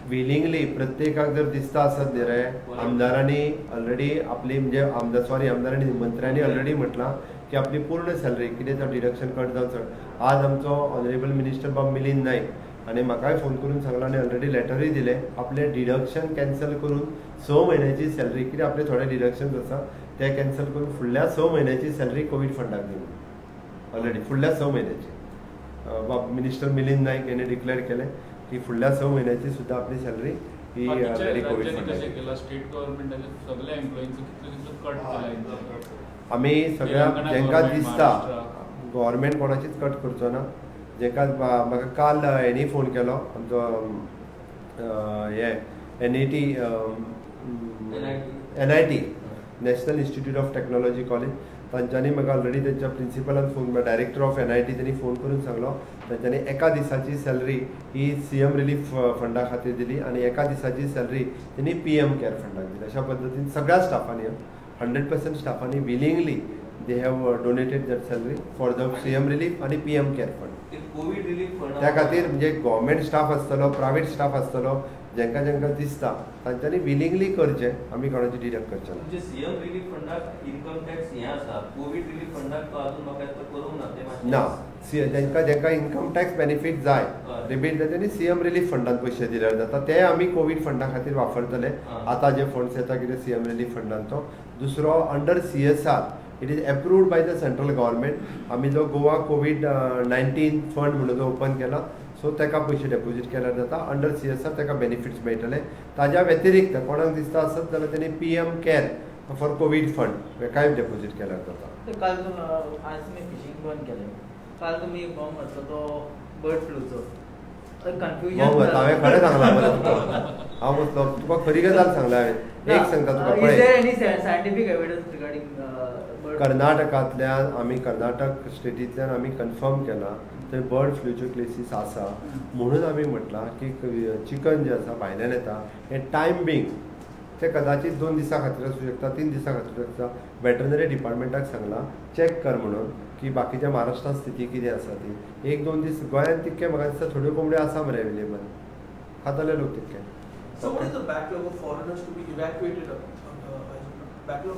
विलिंगली. प्रत्येकाक जर दिसता आसत न्ही रे, आमदारांनी ऑलरेडी आपली म्हणजे आमदार सॉरी आमदारांनी मंत्र्यांनी ऑलरेडी म्हटलां की आपली पूर्ण सॅलरी कितें तो डिडक्शन कट जावन सगळें. आज आमचो ऑनरेबल मिनिस्टर बाब मिलिंद नायक आनी म्हाकाय फोन करून सांगला आनी ऑलरेडी लेटरूय दिलें, आपलें डिडक्शन कॅन्सल करून 6 म्हयन्याची सॅलरी कितें आपले थोडे डिडक्शन्स आसा ते कॅन्सल करून फुडल्या 6 म्हयन्याची सॅलरी कोवीड फंडाक दी म्हणून ऑलरेडी फुडल्या 6 म्हयन्याची बाब मिनिस्टर मिलिंद नायक यांनी डिक्लेअर केलें की फुडल्या 6 म्हयन्याची सुद्दां आपली सॅलरी ही ऑलरेडी कोवीड फंडाक. स्टेट गव्हर्मेंटाचे सगळ्या एम्प्लॉईंचो कितलो कितलो कट केला आमी सगळ्या जेंकां दिसता गव्हर्मेंट कोणाचीच कट करचो ना. जेका म्हाका काल हेणी फोन केलो आमचो हे NIT NIT national institute of technology college, तांच्यांनी म्हाका ऑलरेडी तेंच्या प्रिंसिपलान फोन डायरेक्टर ऑफ NIT त्यांनी फोन करून सांगलो तांच्यांनी एका दिसाची सॅलरी ही CM relief फंडा खातीर दिली आनी एका दिसाची सॅलरी त्यांनी PM care फंडाक दिली. अशा पद्दतीन सगळ्या स्टाफांनी 100% स्टाफांनी willingly they have donated that salary for the CM relief आनी PM care fund. Covid relief fund त्या खातीर म्हणजे गव्हर्मेंट स्टाफ आसतलो, प्रायवेट स्टाफ आसतलो, जेंकां जेंकां दिसता तांच्यांनी विलिंगली करचें, आमी कोणाची डिडक्ट करचें ना. म्हणजे सीएम रिलीफ फंडाक इन्कम टॅक्स हें आसा, कोवीड रिलीफ फंडाक तो अजून म्हाका दिसता करूंक ना ते ना. जेंकां जेंकां इन्कम टॅक्स बेनिफीट जाय रिबेट जाय तेणी सीएम रिलीफ फंडान पयशे दिल्यार जाता, ते आमी कोवीड फंडा खातीर वापरतले. आतां जे फंड्स येता कितें सीएम रिलीफ फंडांचो. दुसरो under CSR it is approved by the central government. आमी जो गोवा कोवीड-19 फंड म्हणून जो ओपन केला, सो ताका पयशे डेपोजीट केल्यार जाता. अंडर CSR ताका बेनिफिट्स मेळटले. ताज्या व्यतिरिक्त कोणाक दिसता आसत जाल्यार तेणी PM care for covid fund हेकाय deposit केल्यार जाता. काल आज तुमी फिशींग बंद केलें, काल तुमी बॉम्ब घातलो तो बर्ड फ्लूचो कन्फ्युजन. हांवें खरें सांगलां मरे तुका, हांव बसलो तुका खरी गजाल सांगला हांवें. एक सांगता तुका पळय, सायंटिफीक एविडन्स रिगार्डिंग कर्नाटकांतल्यान आमी कर्नाटक स्टेटींतल्यान आमी कन्फर्म केलां थंय बर्ड फ्लूच्यो केसीस आसा म्हणून आमी म्हटलां की चिकन जें आसा भायल्यान येता हें टायम बींग ते कदाचित 2 दिसां खातीर आसूं शकता, 3 दिसां खातीर आसता. वेटरनरी डिपार्टमेंटाक सांगलां चॅक कर म्हणून की बाकीच्या महाराष्ट्रांत स्थिती कितें आसा ती. 1-2 दीस गोंयांत तितके म्हाका दिसता थोड्यो कोंबड्यो आसा मरे एवेलेबल, खातले लोक तितके.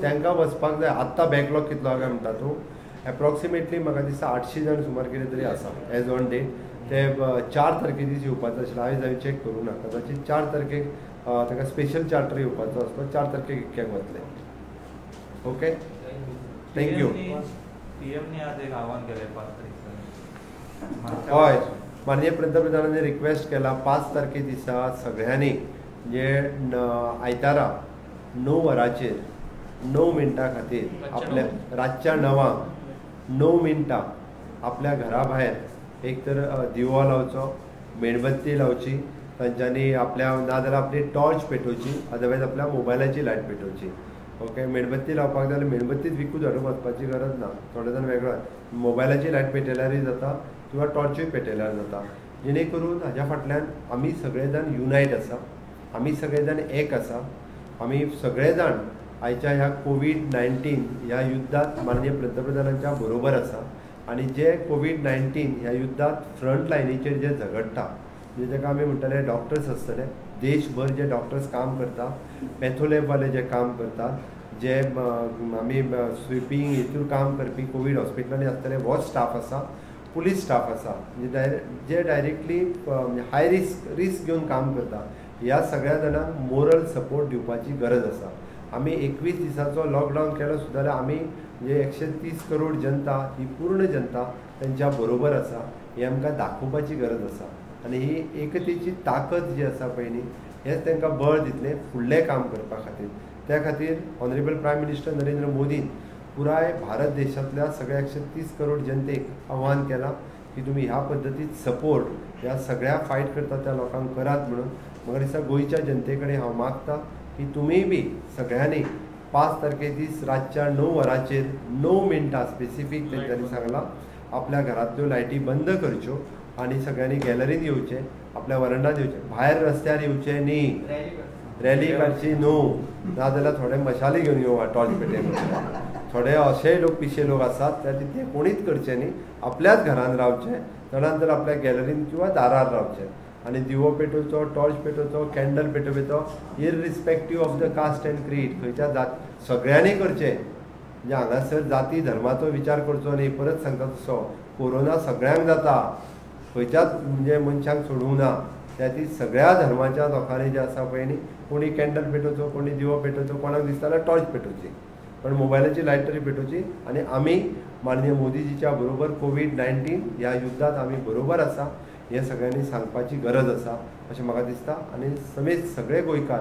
तांकां वचपाक जाय. आत्तां बॅकलॉग कितलो आहा काय म्हणटा तूं, एप्रॉक्सिमेटली म्हाका दिसता 800 जाण सुमार कितें तरी आसा एज ऑन डेट. ते 4 तारखे दीस येवपाचो आशिल्लो, आयज हांवें चॅक करूं ना, कदाचित 4 तारखेक ताका स्पेशल चार्टर येवपाचो आसलो, 4 तारखेक इतक्याक वतले. Okay, thank you. पीएमनी आज एक आव्हान केलें 5 तारीख. हय, माननीय पंतप्रधानांनी रिक्वेस्ट केला 5 तारखे दिसा सगळ्यांनी म्हणजे आयतारा 9 वरांचेर 9 मिनटां खातीर आपल्या रातच्या 9 9 मिनटां आपल्या घरा भायर एक तर दिवो लावचो, मेणबत्ती लावची तांच्यांनी आपल्या नाजाल्यार आपली टॉर्च पेटोवची, अदरवायज आपल्या मोबायलाची लायट पेटोवची. ओके, मेणबत्ती लावपाक जाल्यार मेणबत्तीच विकूच हाडूंक वचपाची गरज ना, थोडे जाण वेगळो मोबायलाची लायट पेटयल्यारूय जाता किंवा टॉर्चूय पेटयल्यार जाता. जेणे करून हाज्या फाटल्यान आमी सगळे जाण युनायट आसा, आमी सगळे जाण एक आसा, आमी सगळे जाण आयच्या ह्या कोवीड-19 ह्या युद्धात माननीय पंतप्रधानांच्या बरोबर आसा. आनी जे कोवीड-19 ह्या युद्धात फ्रंट लायनीचेर जे झगडटा, म्हणजे ताका आमी म्हणटले डॉक्टर्स आसतले, देशभर जे डॉक्टर्स काम करता, पॅथोलॅबवाले जे काम करतात, जे आमी स्विपींग हितूर काम करपी कोवीड हॉस्पिटलांनी आसतले हो स्टाफ आसा, पुलीस स्टाफ आसा, म्हणजे जे डायरेक्टली हाय रिस्क घेवन काम करता, ह्या सगळ्या जाणांक मोरल सपोर्ट दिवपाची गरज आसा. आमी 21 दिसांचो लॉकडावन केलो सुद्दां जाल्यार आमी म्हणजे 130 करोड जनता ही पूर्ण जनता तेंच्या बरोबर आसा हें आमकां दाखोवपाची गरज आसा. आनी ही एकतेची ताकद जी आसा पळय न्ही, हेंच तांकां बळ दितलें फुडलें काम करपा खातीर. त्या खातीर ऑनरेबल प्रायम मिनिस्टर नरेंद्र मोदीन पुराय भारत देशांतल्या सगळ्या 130 करोड जनतेक आव्हान केलां की तुमी ह्या पद्दतीन सपोर्ट ह्या सगळ्या फायट करता त्या लोकांक करात म्हणून. म्हाका दिसता गोंयच्या जनते कडेन हांव मागता की तुमी बी सगळ्यांनी 5 तारखे दीस रातच्या 9 वरांचेर 9 मिनटां स्पेसिफीक तेंच्यांनी सांगलां आपल्या घरांतल्यो लायटी बंद करच्यो आनी सगळ्यांनी गॅलरीन येवचें, आपल्या वरंडान येवचें, भायर रस्त्यार येवचें न्ही, रॅली काडची न्हू, नाजाल्यार थोडे मशाली घेवन येवं टॉर्च पेटय. थोडे अशेय लोक पिशे लोक आसात त्या ते कोणीच करचे न्ही, आपल्याच घरान रावचें, चडान चड आपल्या गॅलरीन किंवा दारार रावचें आनी दिवो पेटोवचो, टॉर्च पेटोवचो, कॅन्डल पेटोवचो, irrespective of the caste and creed, खंयच्या जात सगळ्यांनी करचें. म्हणजे हांगासर जाती धर्माचो विचार करचो न्ही. परत सांगता तसो कोरोना सगळ्यांक जाता, खंयच्याच म्हणजे मनशांक सोडूंक ना. त्या खातीर सगळ्या धर्माच्या लोकांनी जें आसा पळय न्ही, कोणी कॅन्डल पेटोवचो, कोणी दिवो पेटोवचो, कोणाक दिसता जाल्यार टॉर्च पेटोवची, पण मोबायलाची लायट तरी पेटोवची. आनी आमी माननीय मोदीजीच्या बरोबर कोवीड-19 ह्या युद्धात आमी बरोबर आसा हें सगळ्यांनी सांगपाची गरज आसा अशें म्हाका दिसता. आनी समेत सगळे गोंयकार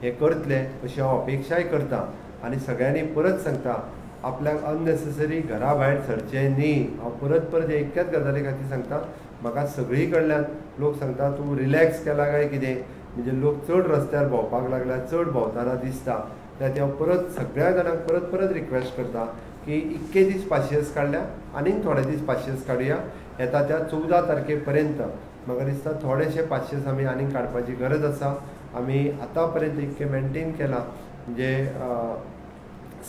हें करतले अशी हांव अपेक्षाय करता. आनी सगळ्यांनी परत सांगता आपल्याक अननेसेसरी घरा भायर सरचें न्ही. हांव परत परत एकाच गजाली खातीर सांगता, म्हाका सगळी कडल्यान लोक सांगता तूं रिलॅक्स केला काय कितें, म्हणजे लोक चड रस्त्यार भोंवपाक लागल्या, चड भोंवतना दिसता. त्या खातीर हांव परत सगळ्या जाणांक परत परत रिक्वेस्ट करता की इतके दीस पाशियेस काडल्या, आनीक थोडे दीस पाशियेस काडुया. येता त्या 14 तारखे पर्यंत म्हाका दिसता थोडेशे पाशियेस आमी आनीक काडपाची गरज आसा. आमी आतां पर्यंत इतकें मेनटेन केलां, म्हणजे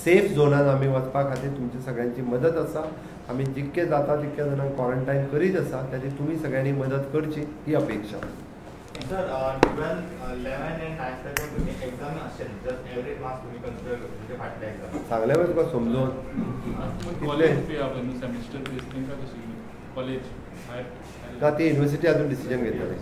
सेफ झोनान आमी वचपा खातीर तुमची सगळ्यांची मदत आसा. आमी जितके जाता तितक्या जाणांक क्वॉरंटायन करीत आसा, त्या खातीर तुमी सगळ्यांनी मदत करची ही अपेक्षा. सर, 12, 11 आनी 9 भुरगीं एग्जाम आसचे न्ही, जस्ट एवरेज मार्क्स तुमी कन्सिडर करता फाटल्या एग्जाम सांगलें मरे तुका समजून. कॉलेज फी आहा न्हू सेमिस्टर फीस, तांकां कशी कॉलेज ना ती युनिवर्सिटी अजून डिसिजन घेतली.